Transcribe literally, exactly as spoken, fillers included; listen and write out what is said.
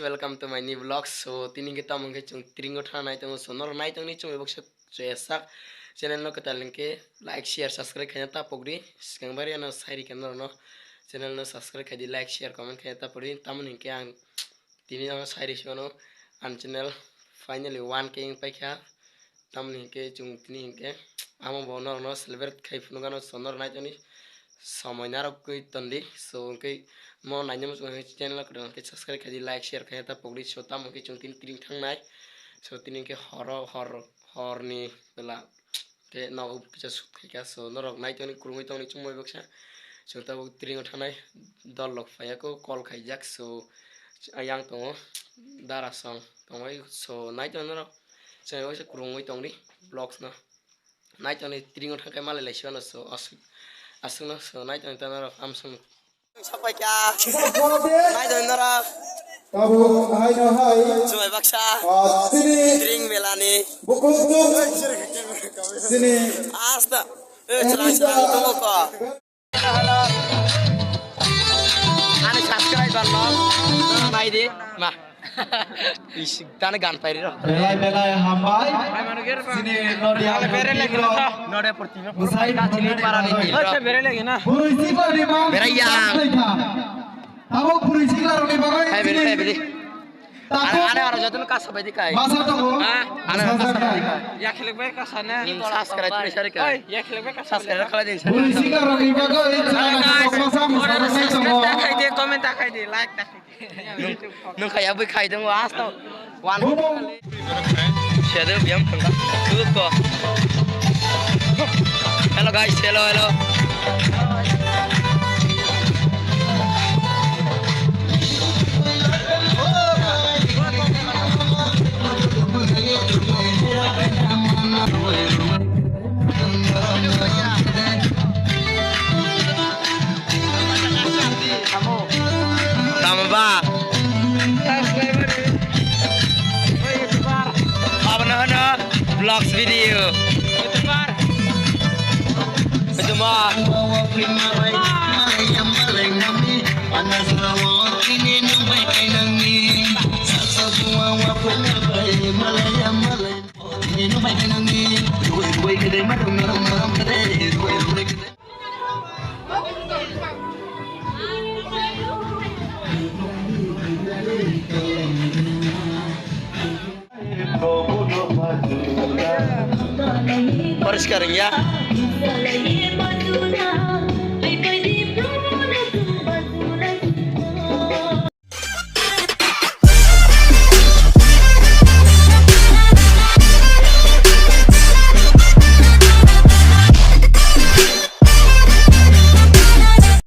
Welcome to my new vlog. So tini hwnkhe tamo hwnkhe chwng tringo thana nai tongo. So norok nai tongni chwng bai baksa chaya sak. Channel no kwtal hwnkhe like, share, subscribe khaina ta pokdi. Swkang bari ano sai rikha norokno. Channel no subscribe khaidi, like, share, comment khaina ta pokdi. Tamoni hwnkhe ang tini ano sai risi mano. Ang channel finally one K wng paikha. Tamoni hwnkhe chwng tini hwnkhe amo bo norokno celebrate khai phunukgano, so norok nai tongni somoi narwgwi tondi. So hwnkhe mo naina muchung hwnkhe channel o kwtal hwnkhe subscribe khaidi, like, share khaina ta pokdi. So tamo hwnkhe chwng tini tring thangnai. So tini hwnkhe horo hor horni bwla khe nogo kisa shoot khaikha. So norok nai tongni kwrwngwi tongni chwngmoi baksa. So tabuk tringo thangnai dol rok phaiya kho call khaijak. So ayang tongo dara song tongwi. So nai tongni norok chwngmoi baksa kwrwngwi tongdi vlogs no. Nai tongni tringo thangkhai malai lai sibano. So aswk aswkno so nai tongni ta norok amsong. Sapaikha. Nai tongni norok. Tabuk haino hai. Chwngmoi baksa. Ah, sini. Tring melani. Bukuk bukuk. Sini. Asta. Eh, chwlang chwlang tongo kho. Ani subscriber no. Nai di. Ma. Is, tani gan pairi ro. Belai belai hambai. Sini Nodia Berele gino. Node portino. Musai Kachini para ni. Acha berele gino. Purui sikla ni bang. Beraya. Abo purui sikla ni bang. Hai beri, hai beri. Ane aro jotun kasa bai dikai. Masa to. Ha? Ane kasa bai dikai. Ya khelek bai kasa na. Subscribe ni sari ka. Oi, ya khelek bai kasa. Subscribe kala din. Purui sikla ni bang. Masa masa. Subscribe ta khai di, comment ta khai di, like ta khai di. Nung, nung kaya bui khai dong, was to. One. Shadow biam thangka. Tuko. Hello guys, hello, hello. Tamo ba? Abono hwno vlogs video. Ito ma? Poriskar wngya.